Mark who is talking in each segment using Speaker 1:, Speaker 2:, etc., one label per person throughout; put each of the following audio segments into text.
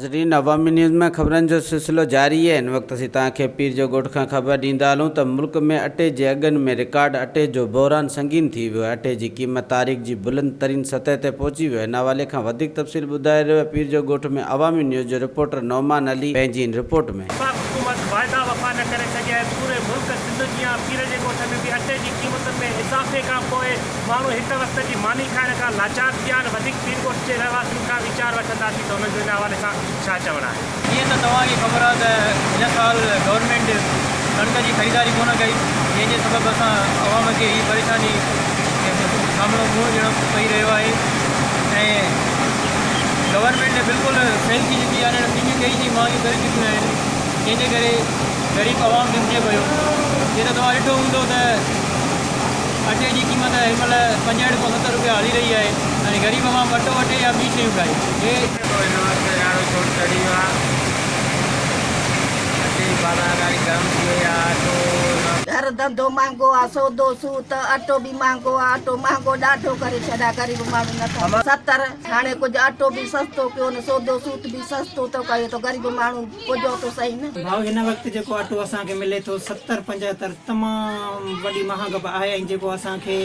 Speaker 1: ناظرين عوامي نيوز ۾ خبرن جو سلسلو جاري آهي هن وقت اسين توهان کي پير جو ڳوٺ کان خبر ڏيندا هلون ته ملڪ ۾ اٽي جي اگهن ۾ رڪارڊ اٽي جو بحران سنگين ٿي ويو آهي اٽي جي قيمت تاريخ جي بلند ترين سطح تي پهچي ويو آهي ان حوالي کان وڌيڪ تفصيل ٻڌائي رهيو آهي پير جو ڳوٺ ۾ عوامي نيوز جو رپورٽر نعمان علي پنهنجي هن رپورٽ ۾.
Speaker 2: وفاق حڪومت واعدا وفا نه ڪري سگهي آهي پوري ملڪ سنڌ جيان پير جي ڳوٺ ۾ به اٽي جي قيمتن ۾ اضافي کان پوء ماڻهو هڪ وقت جي ماني کائڻ کان لاچار ٿي ويا آهن، وڌيڪ پيرڳوٺ جي رهواسين کان ويچار وٺنداسين ته انهن جو ان حوالي سان ڇا چوڻ آهي.
Speaker 3: جيئن ته توهان کي خبر آهي ته هن سال گورنمينٽ ڪڻڪ جي خريداري ڪونه ڪئي جنهن جي سبب اسان عوام کي هي پريشاني سامنو منهن ڏيڻو پئي رهيو آهي ۽ گورنمينٽ بلڪل فيل ٿي چڪي آهي انهن ٻنيون ڪئي جي مهانگيون ڪري چڪيون آهن جنهن جي ڪري غريب عوام ڏسجي پيو جيئن ته توهان ڏٺو هوندو ته اٽي جي قيمت هن مهل 65 کان 70 رپيا هلي رهي آهي ۽ غريب عوام اٽو اٽي يا ٻي شيون کائي. هي.
Speaker 4: هن وقت ڏاڍو چوٽ چڙهي ويو آهي اٽي جي بازار ڏاڍي گرم ٿي وئي آهي اٽو هن وقت.
Speaker 5: هر ڌنڌو مهانگو آ سودو سوت اٽو به مهانگو آ اٽو مهانگو ڏاڍو ڪري ڇڏيا غريب ماڻهو نٿا 70 هاڻي ڪجهه اٽو به سستو ڪيو نه سودو سوت به سستو ٿو ڪيو ته غريب ماڻهو پڄو ٿو سهي نه.
Speaker 6: ڀائو هن وقت جيڪو اٽو اسان کي ملي ٿو 70 75 تمام وڏي مهانگ به آهي ۽ جيڪو اسان کي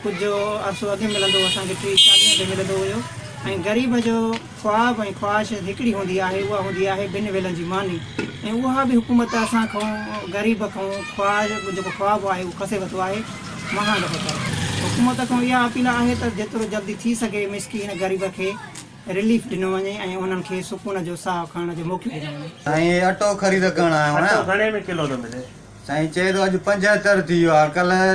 Speaker 6: ڪجهه عرصو اڳي ملندو هو اسان کي 30 40 تي ملندو هيو ۽ غريب جو خواب ۽ خواهش هڪڙي هوندي آهي اها هوندي آهي ٻن ويلن جي ماني ۽ اها به حڪومت اسان کان غريب کان خواهش جيڪو خواب آهي اهو کسي ورتو آهي مهانگ به ڪري حڪومت کان اها اپيل آهي ته جيترو جلدي ٿي سگهي مسڪين غريب کي رليف ڏنو وڃي ۽ انهن کي سڪون جو ساهه کڻڻ جو موقعو ڏنو وڃي.
Speaker 7: سائين اٽو خريد ڪرڻ آيو آهيان.
Speaker 2: اٽو گهڻي ۾ ڪلو ٿو ملي؟
Speaker 7: سائين چئي ٿو اڄ 75 ٿي ويو آهي ڪلهه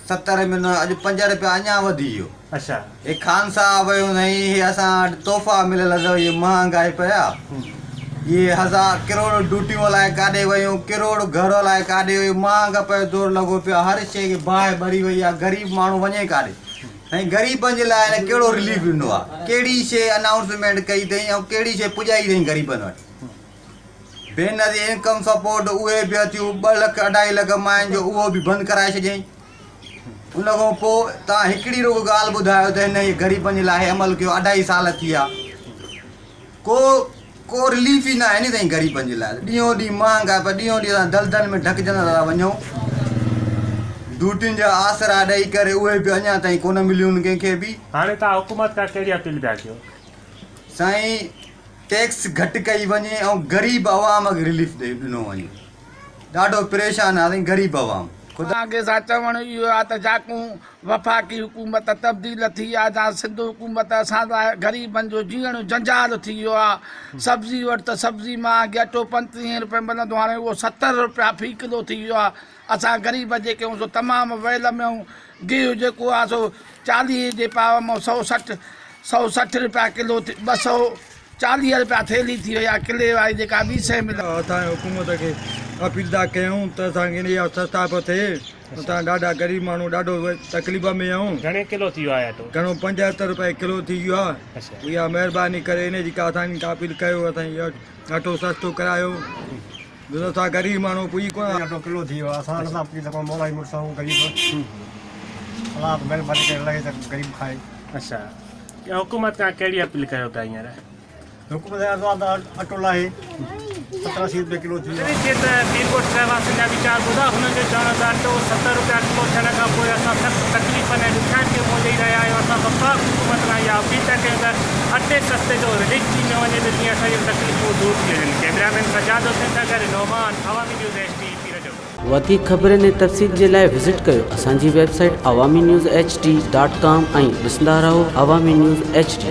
Speaker 7: 70 ملندو اڄ 5 رپيا اڃا وڌي ويو.
Speaker 2: اڇا.
Speaker 7: هي خان صاحب ويو سائين هي اسان وٽ تحفا مليل اٿو اهي مهانگائي پيا اهي هزار ڪروڙ ڊوٽيون الائي ڪاڏي ويون ڪروڙ گهر الائي ڪاڏي ويو مهانگا پيو دور لڳو پيو آهي هر شيء کي باهه ٻري وئي آهي غريب ماڻهو وڃي ڪاڏي. سائين غريبن جي لاء هن ڪهڙو رليف ڏنو آ ڪهڙي شي انائونسمينٽ ڪئي اٿئي ۽ ڪهڙي شي پڄائي اٿئي غريبن وٽ بينظير انڪم سپورٽ اهي به اٿيون ٻه لک اڍائي لک ماين جو اهو به بند ڪرائي ڇڏيائين ان کان پوء تان هڪڙي رڳو ڳالهه ٻڌايو ته هن غريبن جي لاء عمل ڪيو اڍائي سال ٿي ويا ڪو ڪو رليف ئي ناهي ني سائين غريبن جي لاء ڏينهون ڏينهن مهانگائي پر ڏينهون ڏينهن اسان دلدل ۾ ڍڪجندا ٿا وڃون ڊيوٽين جا آسرا ڏئي ڪري اهي به اڃا تائين ڪونه مليون ڪنهن کي به.
Speaker 2: هاڻي توهان حڪومت کان ڪهڙي اپيل پيا ڪيو؟
Speaker 7: سائين ٽيڪس گهٽ ڪئي وڃي ۽ غريب عوام کي رليف ڏنو وڃي ڏاڍو پريشان آ سائين غريب عوام خدا.
Speaker 8: اسان کي سا چوڻ اهو آ ته جاڪون وفاقي حڪومت تبديل ٿي آ جا سنڌ حڪومت اسان لاء غريبن جو جيئڻ جنجال ٿي ويو آ سبزي وٺ ته سبزي مهانگي اٽو پنجٽيهين روپين ملندو هاڻي اهو 70 روپيا في ڪلو ٿي ويو آ اسان غريب جيڪي آهيون سو تمام ويل ۾ آهيون گيهه جيڪو آ سو چاليهي جي پاء مان سئو سٺ 160 روپيا ڪلو ٿي 240 روپيا ٿيلهي ٿي وئي آ ڪلي واري جيڪا ٻي سئي ملندي.
Speaker 9: اسان حڪومت کي اپيل ٿا ڪيون ته اسان کي اها سستائپ ٿئي اسان ڏاڍا غريب ماڻهو ڏاڍو تڪليف ۾ آهيون.
Speaker 2: گهڻي ڪلو ٿي ويو آهي اٽو؟
Speaker 9: گهڻو 75 روپئي ڪلو ٿي ويو آهي. اها مهرباني ڪري ان جي ڪا اسان کي اپيل ڪيو اسان جو اٽو سستو ڪرايو جو اسان غريب ماڻهو پڄي ڪونه.
Speaker 10: اٽو ڪلو ٿي ويو آهي اسان نٿا پڄي سگهون مولائي مڙس آهيون غريب الله مهرباني ڪري لڳي ته غريب کائي.
Speaker 2: اڇا حڪومت کان ڪهڙي اپيل ڪيو پيا هينئر؟
Speaker 10: حڪومت کي عرض آ ته اٽو لاهي 70 80 روپيه ڪلو ٿي ويو آهي.
Speaker 2: جيئن ته پيرڳوٺ رهواسين جا ويچار ٻڌا، هنن جو چوڻ هو ته اٽو 70 روپيا ڪلو ٿيڻ کان پوء اسان سخت تڪليفن ۽ ڏکيائين کي منهن ڏئي رهيا آهيون، اسان وفاق حڪومت کان اها اپيل ٿا ڪيون ته اٽي سستي جو رليف ڏنو وڃي ته جيئن اسان جون تڪليفون دور ٿي وڃن. ڪئميرا مين سجاد حسين سان گڏ نعمان، عوامي نيوز ايڇ ڊي، پيرجوڳ.
Speaker 1: وڌيڪ خبرن ۽ تفصيل جي لاء وزٽ ڪيو اسان جي website Awami news H D dot com ۽ ڏسندا رهو عوامي نيوز ايڇ ڊي.